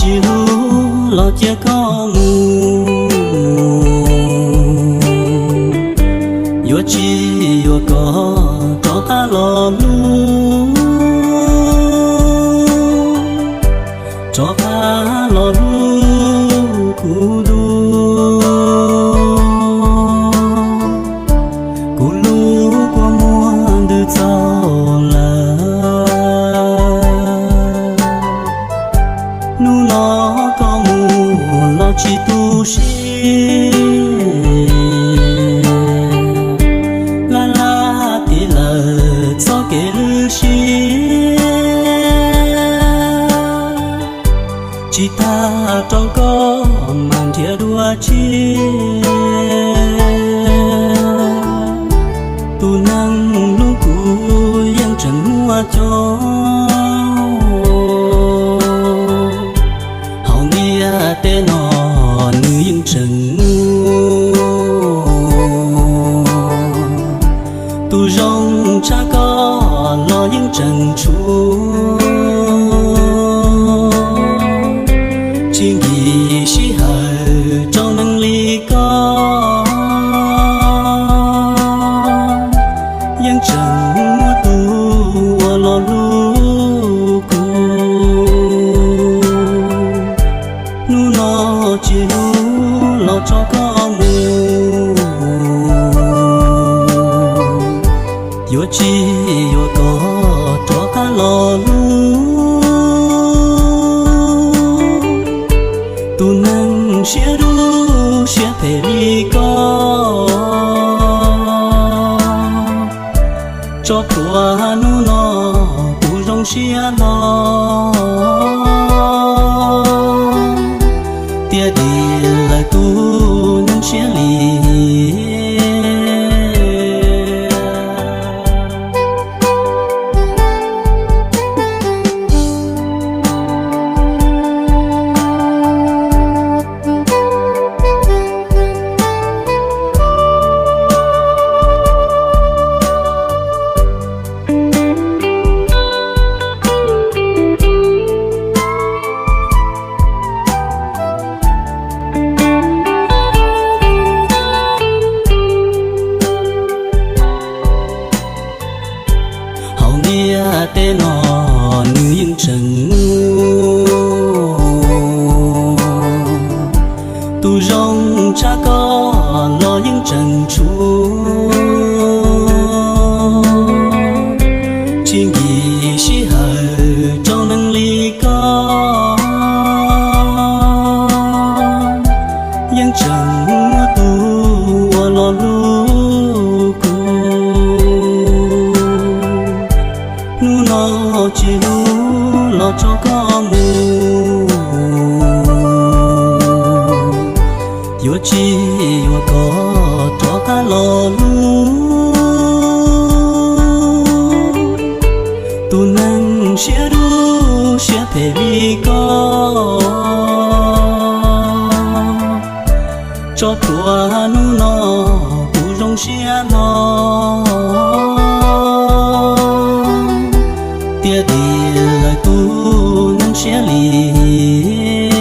tsis hlub los cia koj mus, yuav tsis yuam kom rov qab los hlub, rov qab los hlub kuv dua. Kuv lub kua muag ntws txaus lawm, hnub no koj mus los tsis tu siab, laj laj tid lawm txoj kev lwj siab, tsis tag rau koj mas nrhiav dua tshiab. Tus neeg hlub kuv yeej tseem muaj coob, hauv ntiaj teb no nws yeej tseem muaj. Tus zoo tshaj koj los yeej tseem tshuav, tsis nkim sij hawm rau neeg li koj. Yeej tseem muaj tus uas los hlub kuv, hnub no tsis hlub los tso koj mus, yuav tsis yuam kom rov qab los hlub. Tus neeg siab dub siab phem li koj, tso plhuav hnub no kuv zoo siab hlo, tiag tiag lawm tus neeg siab lim hiam. Hauv ntiaj teb no nws yeej tseem muaj, tus zoo tshaj koj los yeej tseem tshuav, tsis nkim sij hawm rau neeg li koj. Yeej tseem muaj tus uas los hlub kuv, hnub no tsis hlub los tso koj mus, yuav tsis yuam kom rov qab los hlub. Tus neeg siab dub siab phem li koj, tso plhuav hnub no kuv zoo siab hlo, tiag tiag lawm tus neeg siab lim hiam.